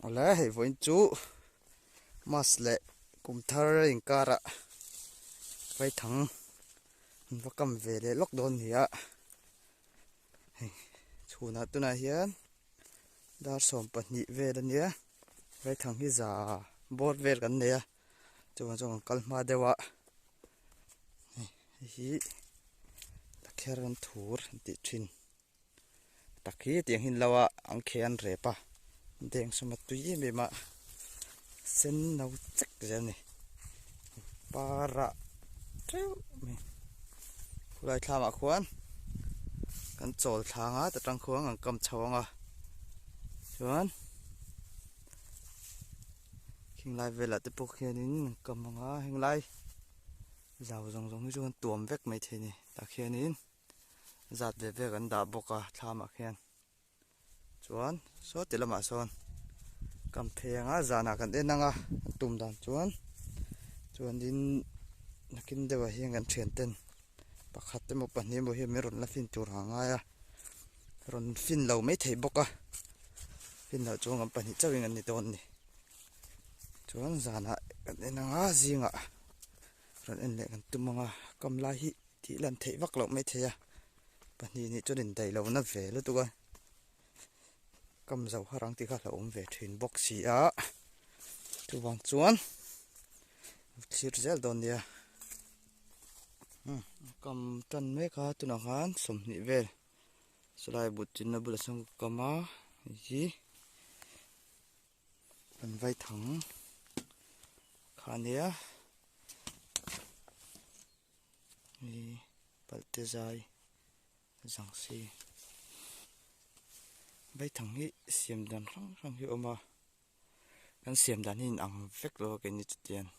Awle hei vawiin chu mass leh kum thar inkarah vaithang an va kam ve leh lawk dawn ni a hei chhunah tunah hian dar 12 vel a nia vaithang hi za bawr vel kan nei a chuvang chuan kan kal hma deuh a hei hi lakher an thur an tih thin. Tak hi tiang hi an lo a an khe an rep a deng sawm a tui em em a sen no chek zel a ni parah teuh mai khulai thlamah khuan kan chawl thlang a ta tang khuan kan kam chho ang a chuan khinglai velah te pawh khianin an kam ang a henglai zau zawng zawng hi chu an tuam vek maithei a ni tah khianin. Zat ve ve kan dah bawk a thlamah khian chuan saw ti lamah sawn kam phei anga zanah kan en anga an tum dan chuan chuanin nakin deuhah hian kan thian ten pakhat emaw pahnih emaw hian min rawn la fin tur ang a ngai a rawn fin lo mai thei bawk a fin loh chuan kan pahnih chauhin an ni dawn a ni chuan zanah kan en anga zingah rawn en leh kan tum anga kam lai hi. Tih lan theih vak loh mai thei a, pahnih nih chuan indaih lohna ve lutuk a, kam zo har ang tih kha a hlauhawm ve thin bawk si a, chuvang chuan thlir zel dawn nia, kam tan mek a tunah khan 20 vel sawlai but chinna bulah sawn ka kam a hei hi kan vaithang kha a nia. Hei palte zai zang si vaithang hi siam dan hrang hrang hi a awm a kan siam dan hi inang vek lo a keini chutiang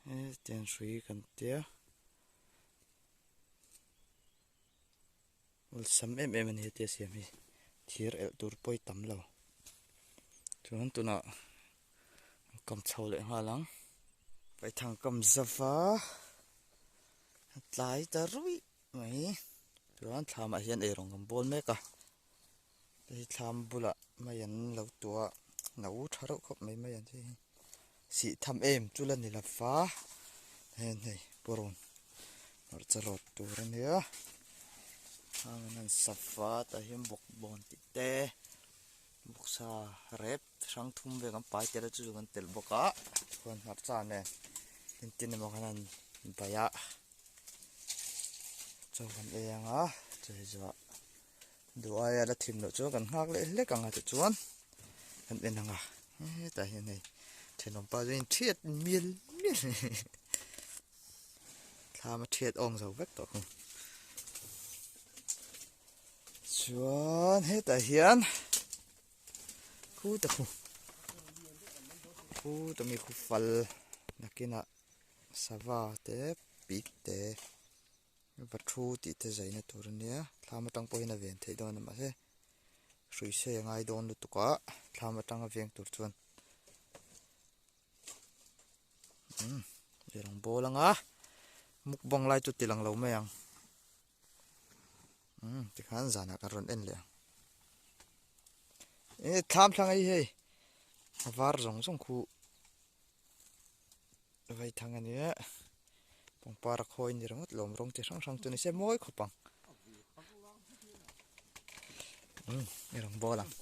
hetiang hrui kan tia awlsam em em a ni hetia siam hi thir elh tur pawh hi tam lo chuan tunah kam chho leh nghal ang paithang kam zava a tlai ta ruih mai chuan thlamah hian eirawng kan bawl mek a hei thlam bulah mai an lo tuah no tha reuh khawp mai mai an hi sih tham em chu la ni lova heng hei purun hmarcha rawt tur a nia hang an han sava tah hian bawkbawn tih te bawksa rep hrang thum vel kan pai tel a chu chu kan telh bawk a chuan hmarcha nen engtin emaw khan an baih a chaw kan ei ang a chaw zawh duh aia la thim loh chuan kan nghak leh hlek ang a tichuan kan en ang a hetah hian hei thenawm pa chuan thiat mial mial thlam a thiat awng zo vek tawh thung chuan hetah hian Khuta khu khuta mi khu fal nakinah sava te pik te va thu tih te zaina tur a nia thlam atang pawhin a ven theih dawn a mahse hrui sei a ngai dawn lutuk a thlam atanga veng tur chuan umm rawng bawl anga mukbang lai chu ti lang lo mai ang. Umm tikhan zanah kan rawn en leh ang e thlam thlang a hi hei a var zawng zawng khu vaithang a nia pangpar a khawi ni ringawt lawm rawng chi hrang hrang chu ni se mawi khawp ang umm i rawn bawl ang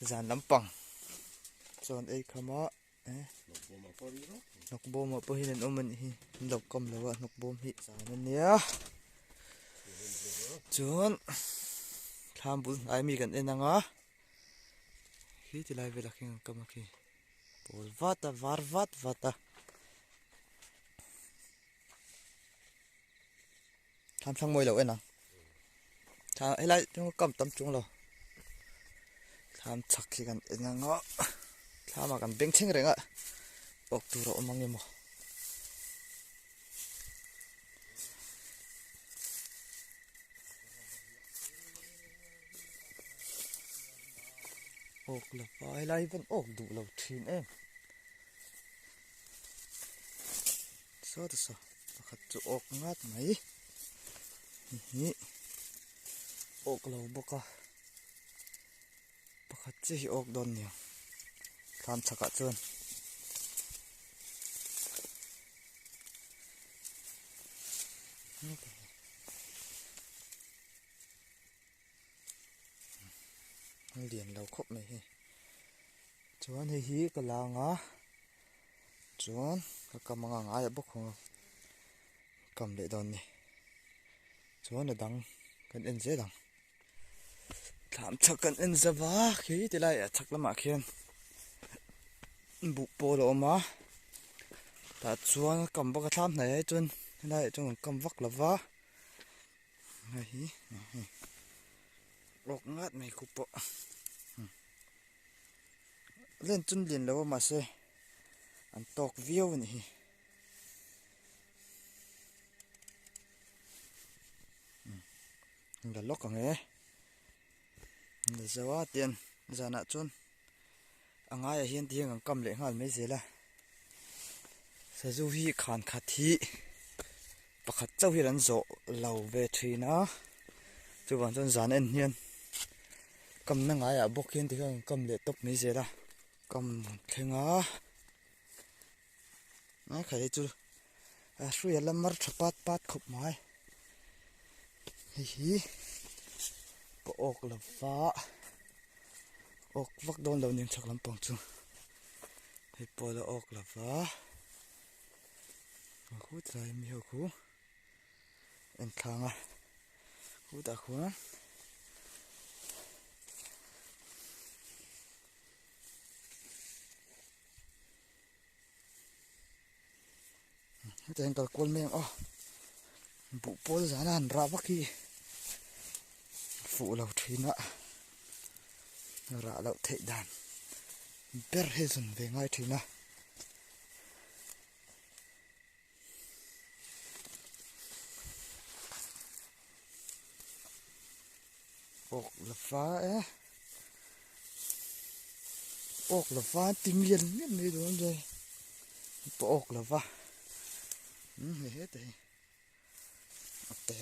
zan lampang chuan ei kham a. Hnawk bawm ah pawh hian an awm a nih hi an lo kam lo a hnawk bawm hi zan a nia chuan thlam bul hnai mi kan en ang a khi ti lai velah khian an kam a khi pawl vat a var vat vat a thlam thlang mawi lo en ang thlam helai kam tam chung lo thlam chhak hi kan en ang a thlam ah kan beng thleng reng a awk tur a awm ang emaw awk lo va helai hi pawn awk duh lo thin em saw ta saw pakhat chu awk ngat mai hei hi awk lo bawk a. Pakhat chiah hi awk dawn nia thlam chhakah chuan. Lian lo khawp mai hei chuan hei hi ka lang a chuan ka kam anga ngaiah bawk ang kam leh dawn ni chuan a dang kan en zel ang. Thlam chhak kan en zauh a khi ti lai a chhak lamah khian buh pawl a awm a tah chuan a kam bawk a thlam hnai ah chuan helai ah chuan an kam vak lo va hei hi hei awk ngat mai khu pawh len chu an lian lo a mahse an tawk viau a nih hi. La lawk ang e la zo a tian zanah chuan a ngaiah hian tihian kan kam leh nghal mai zel a sazu hi khan khat hi pakhat chauh hian an zawh lo ve thin a chuvang chuan zan en hian kamna ngaiah bawk hian tihian kan kam leh tawp mai zel a kam thleng a. A kha hi chu a hrui a la mar tha pat pat khawp mai hei hi ka awk lo va awk vak dawn lo nen chhak lampang chu hei pawh la awk lo va a khu tlai mi ho khu en thlang a khutah khuan. Hetiang kal kual mai ang aw buh pawl zana han rah vak hi fuh lo thin a rah loh theih dan ber hi zawn ve ngai thin a. Awk la fa e awk la fa ti mial mial mai dawn che pawh awk la va um hei heta hi a te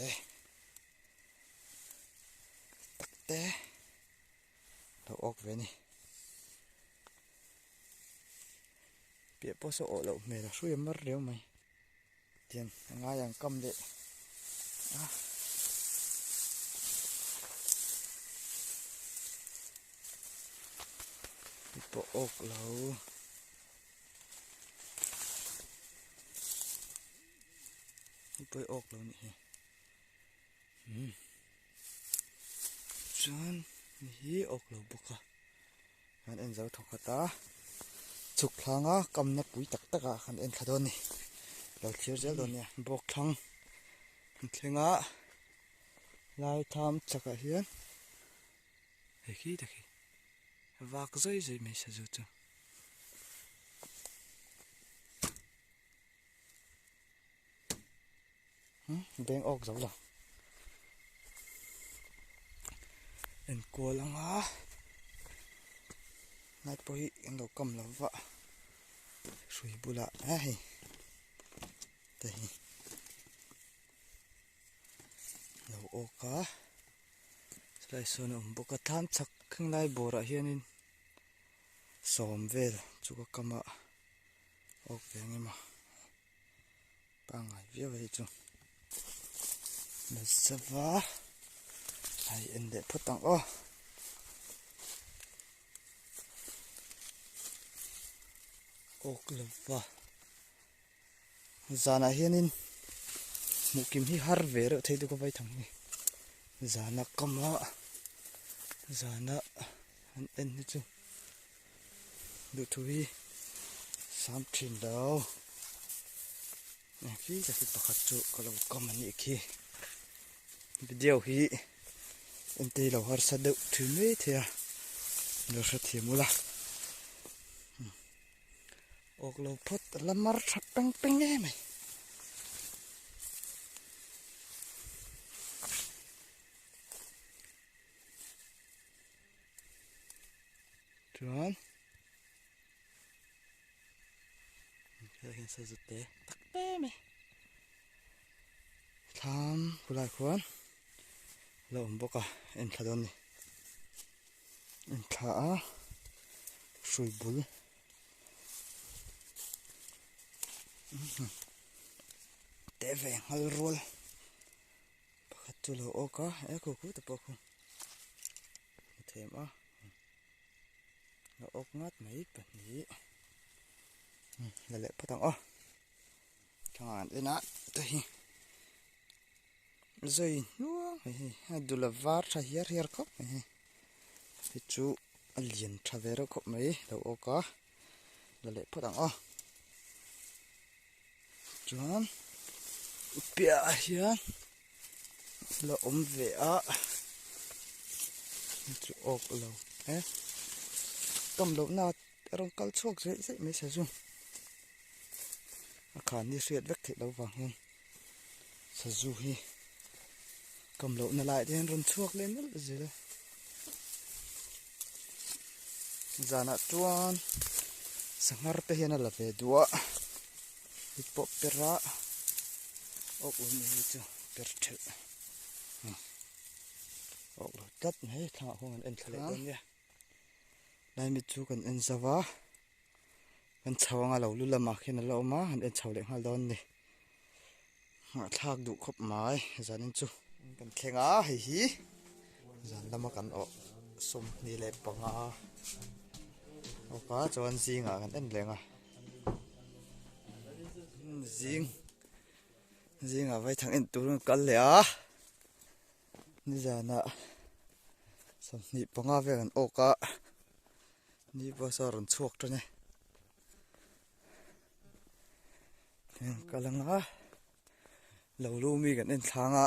tak te lo awk ve a ni piah pawh saw awh loh hmel a hrui a mar riau mai. Tiang a ngai ang kam leh a. Hei pawh awk lo. Hei pawh hi awk lo nih hi. Hmm. Chuan hei hi awk lo bawk a. Kan en zo thawk khat a chhuk thlang a kamna pui tak tak ah kan en thla dawn a ni lo thlir zel dawn nia bawk thlang an thleng a lai tham chakah hian hei khi tak hi vak zawi zawi mai sazu chu. Beng awk zo lo enkual anga night pawh hi an lo kam lo va hrui bulah a hei te hi lo awk a chulai sawn a awm bawk a thlam chhak khenglai bawrah hianin sawm vel chu ka kam a awk ve ang emaw. Pangngai viau hei chu nasa va hei en leh phawt ang aw awk lova zanah hianin hmuh kim hi har ve reuh thei deuh ka vai thang hi zana kama zana an en hi chu. Duhthu hi sam thin lo khi ka hi pakhat chu ka lo kam a nih khi video hi entei lo harsa deuh thin mai thei a lo hrethiam ula awk lo phawt a la mar tha peng peng em mai. Chuan helai hian sazu te tak te mai thlam khulai khuan a lo awm bawk a en thla dawn a ni. Inthla a hrui bul teh ve nghal rual pakhat chu lo awk a e khu khu te pawh khu hmu them a lo awk ngat mai pahnih la leh phawt ang aw thlang an en a te hi. Zai hnuang mai hei a dul a var tha hiar hiar khawp mai hei hei chu a lian tha ve reuh khawp mai lo awk a la leh phawt ang aw chuan piahah hian la awm ve a hei chu awk lo e kam lohna a rawn kal chhuak zeih zeih mai sazu a khan hi hriat vek theih loh vang hian. Sazu hi kam lohna lai te hian rawn chhuak leh nawlh zel a zanah chuan sanghar te hian a la ve duh a hei pawh per a awk lo ni hi chu per thelh awk lo tlat mai thlangah khuan kan en thla leh dawn nia lai mi chu kan en zauh a kan chho anga lo lu lamah khian a la awm a han en chho leh nghal dawn a ni. Nghahthlak duh khawp mai zanin chu kan thleng a hei hi zan lama kan awh 25 awk a chuan zingah kan en leng a zing zingah vaithang en turin kal leh a nizanah 25 vel an awk a ni bus a rawn chhuak tan e. Kal anga lo lu mi kan en thlang a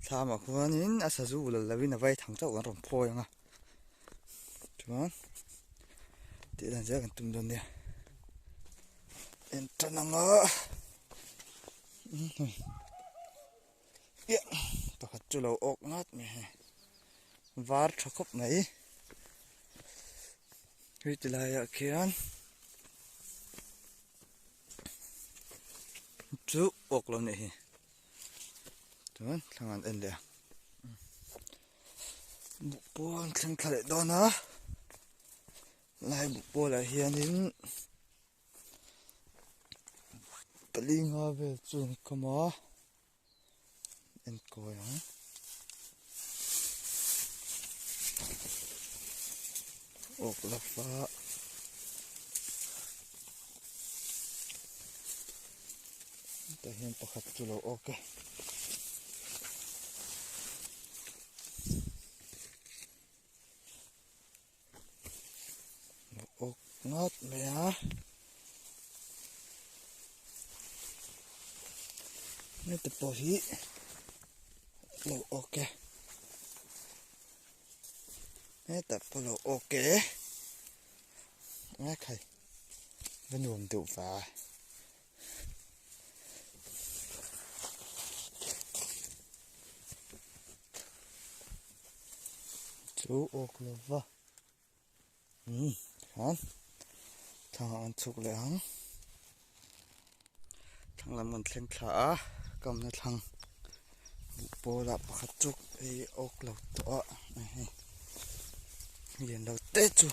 thlamah khuanin a sazu la lovin a vai thang chauh kan rawn phawi ang a chuan tih dan zel kan tum dawn nia en tan anga pakhat chu lo awk ngat mai hei var tha khawp mai hei ti laiah khian chu awk lo nih hi chuan thlang an en leh a buh pawl an thleng thla leh dawn a lai buh pawlah hianin pali nga vel chu an kawm a enkawi ang awk la fa tah hian pakhat chu lo awk e. Awk ngawt mai a heti pawh hi lo awk e hetah pawh lo awk e a khai va nuam deuh va. Chu awk lo va umm khan thlang ah an chhuk leh ang thlang lam an thleng thla a kamna thlang buh pawl ah pakhat chu hei awk lo tawh a hei lian lo te chu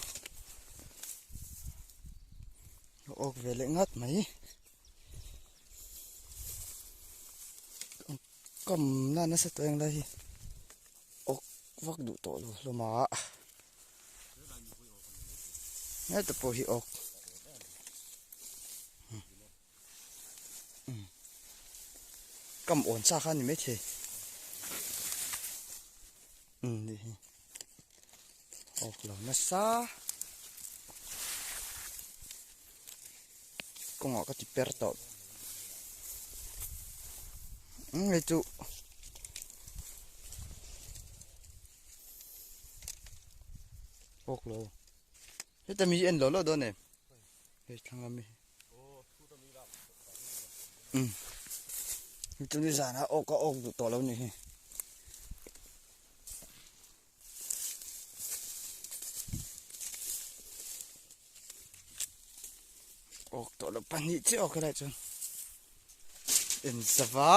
a awk ve leh ngat mai kamna nasa tawh eng lai hi. Awk vak duh tawh lo hlawm a heta pawh hi awk kam awn sa kha a ni maithei umm nih hi awk lo nasa kawngah ka ti per tawh umm hei chu awk lo heta mi hi en lo lo dawn em hei thlang ami umm hei chu nizan ah awk a awk duh tawh lo ni hi. Awk tawh loh pahnih chiah awk helai chuan en zava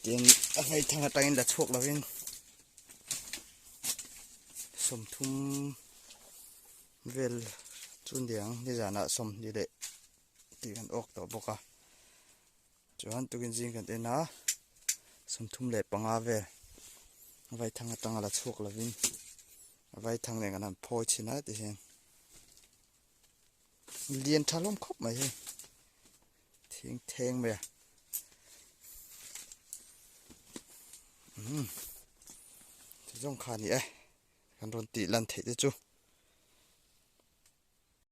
tin a hmei thang atangin la chhuak lovin. 30 vel chu niang nizanah 20 leh tih kan awk tawh bawk a chuan tukin zing kan en a 35 vel vaithang atanga la chhuak lovin vaithang nen kan han phawi chhin a ti hian lian tha hlawm khawp mai hei thing theng mai a umm ti zawng kha a ni e kan rawn tih lan theih te chu.